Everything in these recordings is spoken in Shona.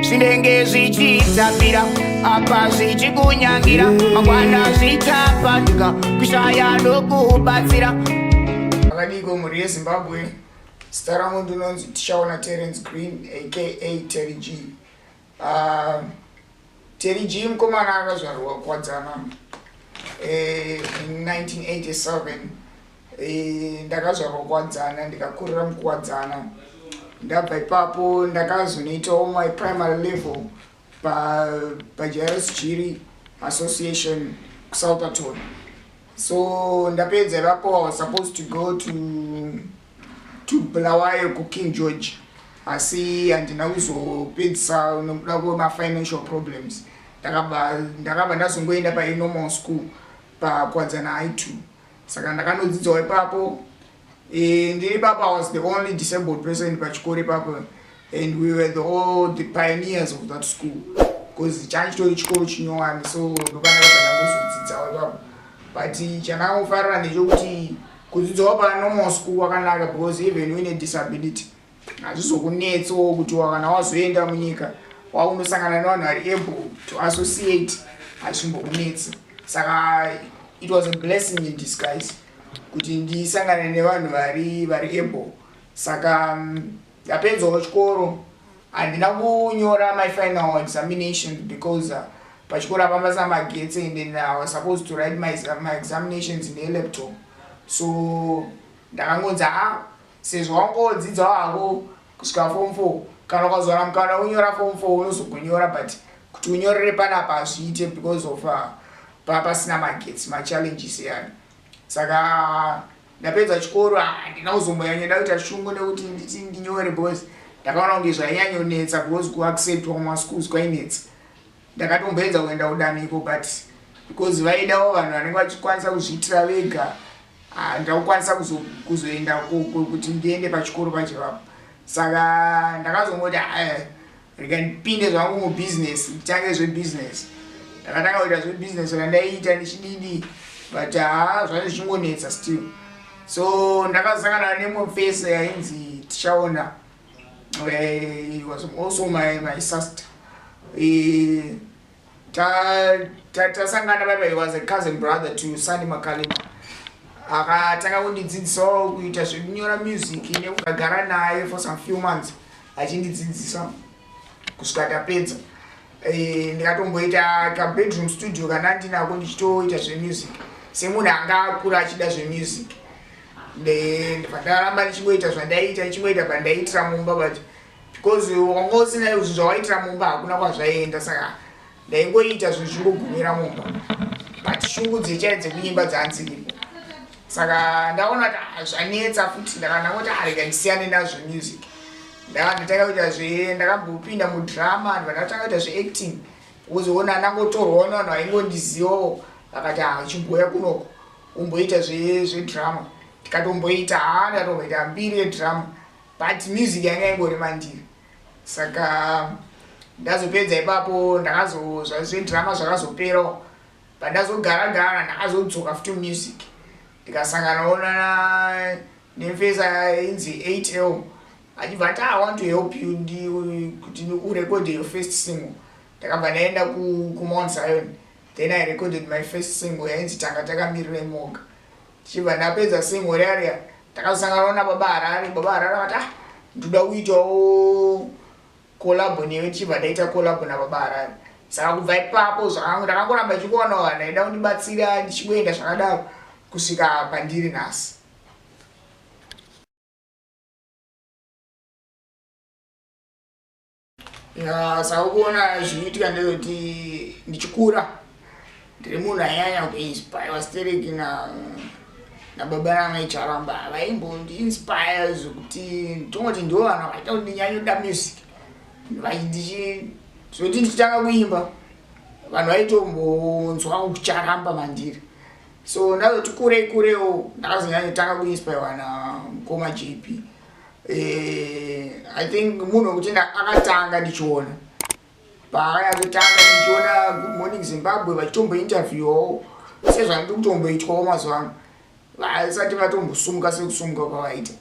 Zvinenge zvichitapira apa zvichikunyangira, mangwana zvichapatika kushaya nokubatsira. Makadiko mhuri yeZimbabwe? Zita rangu ndinonzi Tichaona Terence Green, aka Terry G. Terry G mukomana akazvarwa Kuwadzana in 1987. Ndakazvarwa Kuwadzana, ndikakurira muKuwadzana. Ndabva ipapo ndakazonoitawo my primary level paJairos Jiri Association kuSoutherton. So ndapedza ipapo, I was supposed to go to Bulawayo, kuKing George, asi handina kuzopedzisa nekuda kwemafinancial problems. Ndakabva ndazongoenda panormal school paKuwadzana High 2. Saka ndakanodzidzawo ipapo. Ndiri ipapo, I was the only disabled person pachikoro ipapo, and we were all the pioneers of that school because changa chitori chikoro chinyowani. So ndopandakabva ndangozodzidzawo ipapo, but chandangofarira ndechekuti kudzidzawo panormal school kwakanaka because even uine disability hazvizokunetsawo kuti kana wazoenda munyika wakunosangana nevanhu vari able to associate, hazvimbokunetsi. Saka it was a blessing in disguise kuti ndisangane nevanhu vari able. Saka ndapedzawo chikoro. Handina kunyora my final examination because pachikoro apa pasina magetsi, and then I was supposed to write my examinations nelaptop. So ndakangonzi, "Ha, sezvo wangodzidzawo hako kusvika form 4, kana ukazowana mukana wekunyora form 4 unozogonyora, but kuti unyorere panapa hazviite because of pasina magetsi, machallenges yani." Saka ndapedza chikoro, handina kuzombonyanya kuita shungu nekuti nditi ndinyore because ndakaona kunge zvainyanyonetsa, because kuacceptwa kumaschools kwainetsa. Ndakatomboedza kuenda kudaniko, but because vaidawo vanhu vanenge vachikwanisa kuzviitira vega, handina kukwanisa kuzoenda kuti ndiende pachikoro pacho ipapo. Saka ndakazongoti, "Rega ndipinde zvangu mubhizinesi, nditange zvebhizinesi." Ndakatanga kuita zvebhizinesi randaiita ndichididi, but haa, zvacho zvichingonetsa still. So ndakazosangana nemufesi yainzi Tichaona. He was also my sister. Tasangana paipa, he was a cousin brother to Sunny Makalima. Akatanga kundidzidzisawo kuita zvekunyora music nekugara naye for some few months achindidzidzisa kusvika tapedza. Ndikatomboita kabedroom studio kana ndinako ndichitoita zvemusic semunhu anga akura achida zvemusic. Ndibva ndaramba ndichingoita zvandaiita, ndichingoita pandaiitira mumba, but because wanga usina zvinhu zvawaitira mumba, hakuna kwazvaienda. Saka ndaingoita zvinhu zvichingogumira mumba, but shungu dzechai dzekuimba dzanziripo. Saka ndaona kuti, ah, zvanetsa futi. Ndakandangoti, "Arega ndisiyane nazvo music." Ndakandotanga kuita zve, ndakambopinda mudrama, ndibva ndatanga kuita zveacting. Uzoona ndangotorwawo nevanhu vaingondizivawo, vakati, "Ha, chimboya kunoko umboita zvedrama." Ndikatomboita, ha, ndatomboita mbiri yedrama, but music yanga ingori mandiri. Saka ndazopedza ipapo, ndakazo zvedrama zvakazoperawo. Pandazogara gara, ndakazodzoka futi music, ndikasanganawo nemfesa inzi 8L, achibva ati, "I want to help you kuti urecorde your first single." Ndakabva ndaenda kuMount Zion, then I recorded my first single yainzi "Tanga Takamirira Moga". Tichibva ndapedza single riya, takazosanganawo naBaba Harare. Baba Harare vakati, "Ah, ndoda kuitawo collabo newe." Tichibva ndaita collabo naBaba Harare. Saka kubva ipapo ndakangoramba ndichingowanawo vanhu vaida kundibatsira, ndichingoenda zvakadaro kusvika pandiri nhasi. Ya, saka kuona zvinoitika ndezvekuti ndichikura ndiri munhu ainyanya kuinspire stereki nababa namai Charamba. Vaimbondiinspire zvekuti tongoti ndo vanhu vakaita kuti ndinyanyoda music. Zvekuti ndichitanga kuimba, vanhu vaitombonzwa kucharamba mandiri. So ndazoti kurei kurewo, ndakazonyanyotanga kuinspirewa namukoma JP. I think munhu wekuti akatanga ndichiona, paakanyatotanga ndichiona Good Morning Zimbabwe vachitombointerviewawo sezvandiri kutomboitwawo mazuva ano, vasati vatombosumuka sekusumuka kwavaita.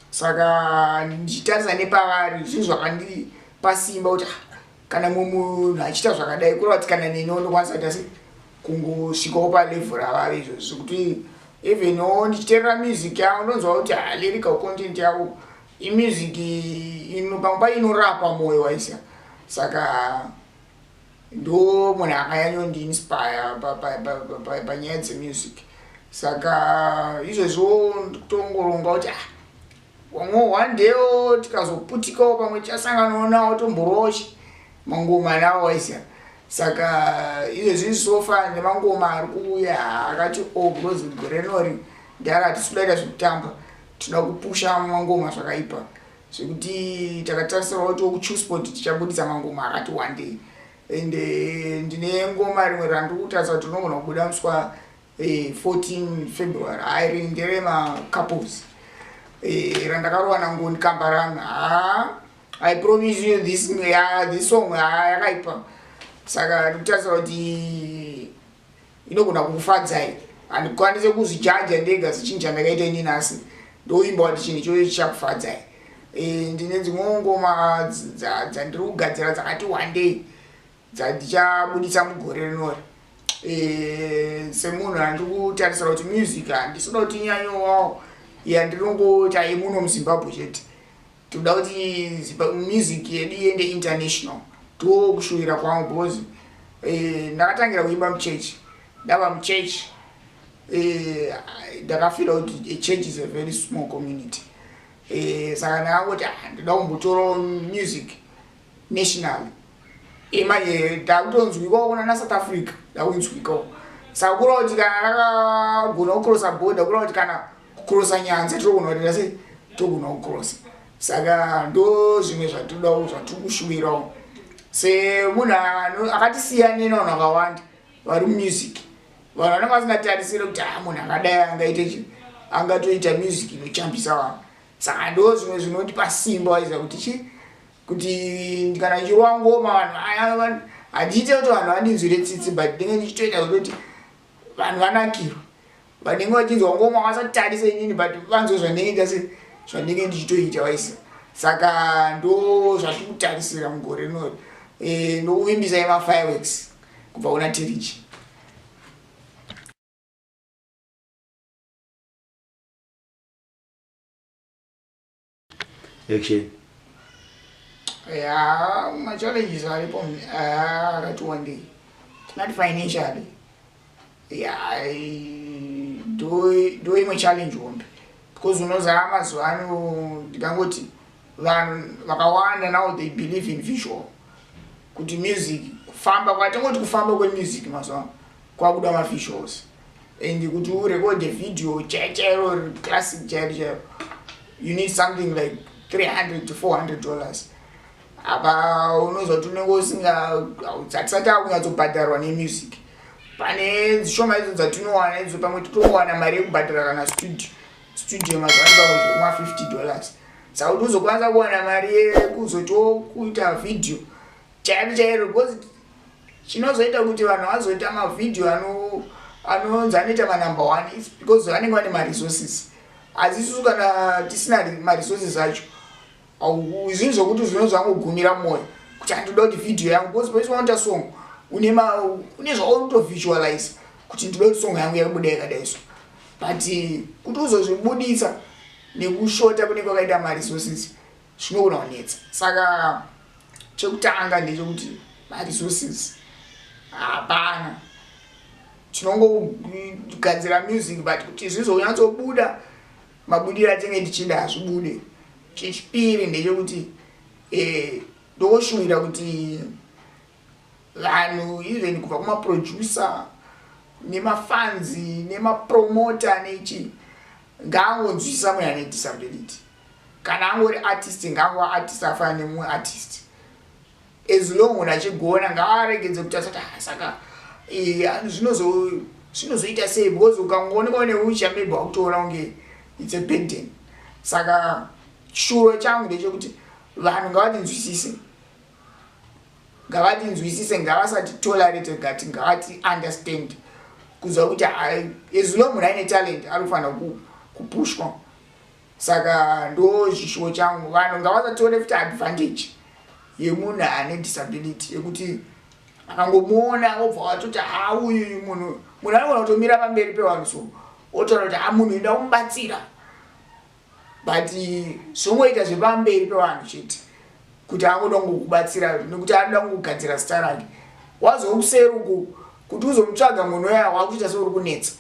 Saka ndichitarisa nepavari, zvinhu zvakandipa simba kuti, ah, Kana mumwe munhu achiita zvakadai, kureva kuti kana neniwo ndokwanisa kuita sei, kungosvikawo palevel ravave izvozvo, zvekuti evenwo ndichiteerera music yavo ndonzwa kuti ha, lyrical content yavo imusic pamwe pa inorapa mwoyo waisa. Saka ndo munhu akanyanyondiinspire panyaya dzemusic. Saka izvezvo kutongoronga kuti ah, wamwe one daywo tikazoputikawo, pamwe tichasanganawo nawo, tomborowo mangoma nawo waisa. Saka izvezvi so far nemangoma ari kuuya akati o, because gore rinori ndara tisi kudaita zvekutamba, tinoda kupusha mangoma zvakaipa, zvekuti takatarisirawo kuti kuChillspot tichabudisa mangoma akati one day. And ndine ngoma rimwe randiri kutarisa kuti rinogona kubuda musi wa 14 February. Hairi nderemacouples, randakarova naNgoni Kambarami. Ha, I promise you this, yeah, this song yakaipa. Saka ndikutarisa kuti inogona kukufadzai. Handikwanise kuzvijaja ndega sechinhu chandakaita ini nhasi, ndoimba kuti chinhu ichocho chichakufadzai. Ndine dzimwewo ngoma dzandiri kugadzira dzakati one day dzandichabudisa mugore rinori. Semunhu andiri kutarisira kuti music handisida kuti inyanyowawo yandinongoti aimuno muZimbabwe chete, toda kuti music yedu iende international. Ndo kushuvira kwangu, because ndakatangira kuimba muchechi. Ndava muchechi, ndakafeela kuti a church is a very small community. Saka ndakangoti, ah, ndoda kumbotorawo music national. Manje ndakutonzwikawo kuna naSouth Africa, ndakunzwikawo. Saka kureva kuti kana ndakagona kucrossa border, kureva kuti kana kucrossa nyanza togona kuita sei, togona kucrossa. Saka ndo zvimwe zvatinodawo, zvatiri kushuvirawo semunhu akatisiyanei navanhu vakawanda vari mumusic. Vanhu vanenge vasingatarisiri kuti a munhu akadai angaite chi, angatoita music inochambisa vanhu. Saka ndo zvimwe zvinotipa simba waiziva kuti chi, kuti kana ndichirova ngoma vanhu, handiite kuti vanhu vandinzwire tsitsi, but ndinge ndichitoita kutoti vanhu vanakirwa vanenge vachinzwa ngoma, vasatarise inini, but vanzwe zvandinge se zvandinge ndichitoita waisa. Saka ndo zvatiri kutarisira mugore rinori. Ndokuvimbisai mafireworks kubva kuna Terry G. Action. Ya, machallenges aripo akati wandei. Tinati financially, ya, ndo imwe challenge hombe, because unozara mazuva ano ndikangoti vanhu vakawanda now they believe in visual, kuti music kufamba kwatingoti kufamba kwemusic mazuva ano kwakuda mavisuals. And kuti urekode video chairo classic chairo chairo, you need something like 300 to $400. Apa unozwa kuti unenge usinga, hatisati akunyatsobhadharwa nemusic. Pane dzishoma idzo dzatinowana idzo, pamwe totowana mari yekubhadhara kana studio. Studio mazuva ano pamwe zvekuma $50. Saka kuti uzokwanisa kuwana mari yekuzotiwo kuita vhidhiyo chairo chairo, because chinozoita kuti vanhu vazoita mavhidhiyo anonzi anoita manumber one is because vanenge vane maresources. Asi isusu kana tisina maresources acho, zvinhu zvokuti zvinhu zvangogumira mwoyo kuti handoda kuti vhidhiyo yangu, because paisi wanoita song une zvaunotovisualize kuti ndinoda kuti song yangu yabuda yakadai so, but kuti uzozvibudisa nekushota kunenge kwakaita maresources zvinogona kunetsa. Saka chekutanga ndechekuti maresources hapana. Tinongogadzira music, but kuti zvizonyatsobuda mabudiro atinge tichida hazvibude. Chechipiri ndechekuti ndoshuvira kuti vanhu, even kubva kumaproducer nemafans nemapromota nechi, ngaangonzwisisa munhu ane disability. Kana angori artist, ngaangova artist afanana nemumwe artist. As long munhu achigona, ngaaregedze kuti asati, ah, saka zvinozoita sei, because ukangoonekwa neucha maybe wakutoona kunge it's a burden. Saka chishuro changu ndechekuti vanhu ngavatinzwisise, ngavatinzwisise, ngavasati tolerate gati, ngavati understand kuziva kuti as long munhu aine talent ari kufanira kupushwa. Saka ndo zvishuwo changu, vanhu ngavasatore futi advantage. yemunhu ane disability yekuti akangomuona obva watoti ha uyu munhu munhu anogona kutomira pamberi pevanhu so otaura kuti ha munhu enda kumubatsira but zvongoita zvepamberi pevanhu chete kuti angoda kungokubatsira nekuti anoda kungogadzira zita rake wazokuseri uku kuti uzomutsvaga munhu uya wakuita seuri kunetsa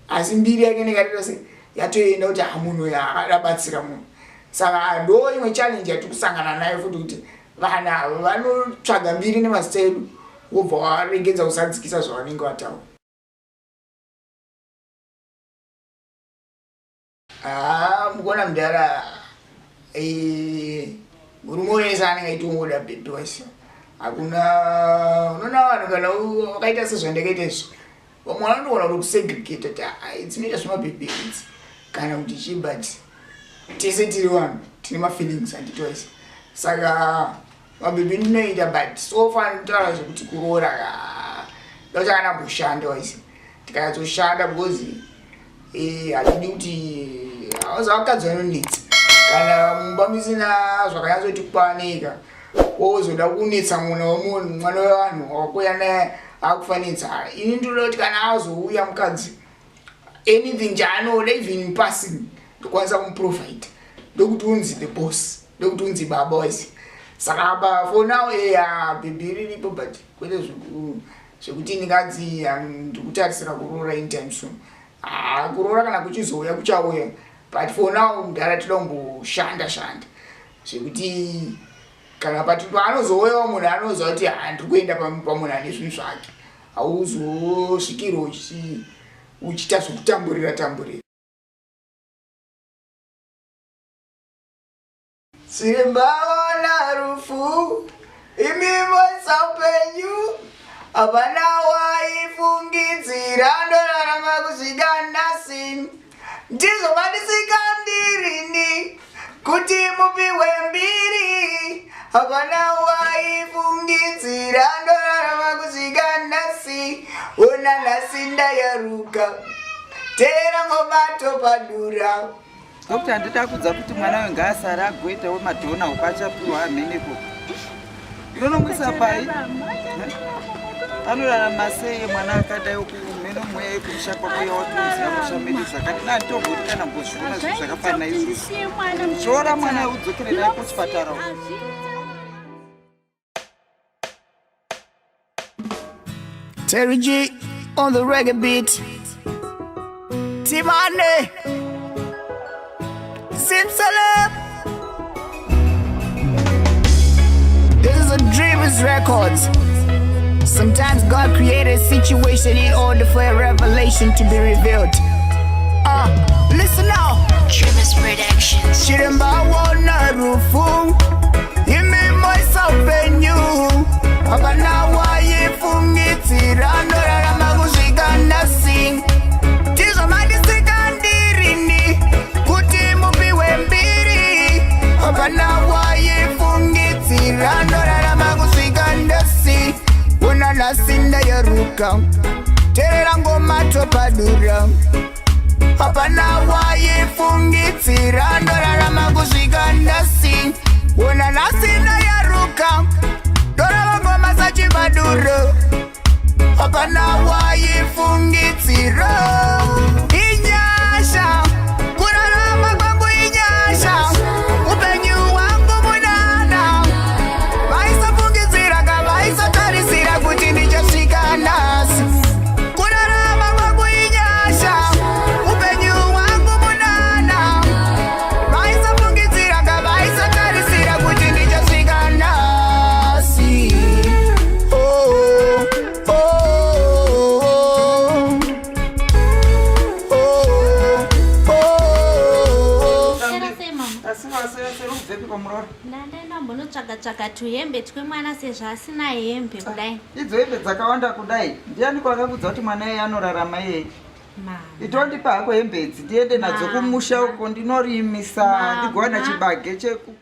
asi mbiri yake inenge yatoita se yatoenda kuti ha munhu uya akadabatsira munhu saka ndo imwe challenge yatiri kusangana nayo futi kuti vanhu ava vanotsvaga mbiri nemazita edu wobva waregedza kusadzikisa zvavanenge vataura Haa mukuona mudhara eh, murume wese anenge aitongoda bhebhi wese hakuna unoona vanhu kana wakaita sezvandakaita izvi vamwe vanotogona kuti kusegregate kuti dzinoita zvemabhebhi idzi kana kuti chii but tese tiri vanhu tine mafeelings handiti wese saka mabhebhi ndinoita but so far ndinotaura zvekuti kuroora ndakuti akanamboshanda wese tikanyatsoshanda because Eh, hatidi kuti hauzi vakadzi vanonetsa kana mumba musina zvakanyatsoti kwaneka wozoda kunetsa mwana wemunhu mwana wevanhu wakuya naye akufanetsa ini ndinoda kuti kana azouya mukadzi anything chaanoda even in passing ndokwanisa kumuprovide ndokuti unzi the boss ndokuti unzi baba wese saka apa for now eya bhebhi riripo but kwete zvekuti ndingadzi ndikutarisira kuroora anytime soon haa kuroora kana kuchizouya kuchauya but for now mudhara tinoda kumboshanda shanda zvekuti kana pati paanozouyawo munhu anoziva kuti ha ndiri kuenda pamunhu ane zvinhu zvake hauzosvikirwa uchiita zvekutamburira tamburira Simbaona rufu imi moisa upenyu hapana waifungidzira ndorarama kusvika nhasi ndizvo mandisika ndirini kuti mupiwe mbiri hapana waifungidzira ndorarama kusvika nhasi ona nhasi ndayaruka teera ngoma topadura Doctor handiti akudza kuti mwana uyu ngaasare agoita wemadhona uko achapiwa hamheneko. Unonomwisa pai? Anorarama sei mwana akadai mheno mweya yekumusha kwako yawatoziva musha medu zvakati nanditomboti kana mbozviona zvinhu zvakafanana izvozvo. Zvoora mwana udzokere naye kuchipatara uko. Terry G on the reggae beat. Timane. Zimsalab. This is a Dreamers Records. Sometimes God created a situation in order for a revelation to be revealed. Listen now. Dreamers Productions. Chiremba wona rufu imi moisa upenyu hapana waifungidzira ndorarama kusvika nhasi ndizvo mandisika ndirini kuti mupiwe mbiri hapana waifungidzira ndorarama kusvika nhasi ona nhasi ndayaruka terera ngoma topadura hapana waifungidzira ndorarama kusvika nhasi wona nhasi ndayaruka ndorava ngoma sachibaduro hapana waifungidzira inyasha kurarama kwangu inyasha upenyu hwangu munana vaisafungidzira kavaisatarisira kuti ndichasvika nhasi kurarama kwangu inyasha upenyu hwangu munana vaisafungidzira kavaisatarisira kuti ndichasvika nhasi oh, oh, oh, oh, oh. Sera sei mama? Asi wasera ubvepi kwamuroora? Ndandaenda mbonotsvaga tsvaga tuhembe twemwana sezvo asina hembe kudai. Idzo hembe dzakawanda kudai ndiani kwakakudza kuti mwana iyeye anorarama iyeye? Mama. Itondipa hako hembe idzi ndiende nadzo Mama. kumusha uko ndinorimisa Mama. ndigowana chibage cheku.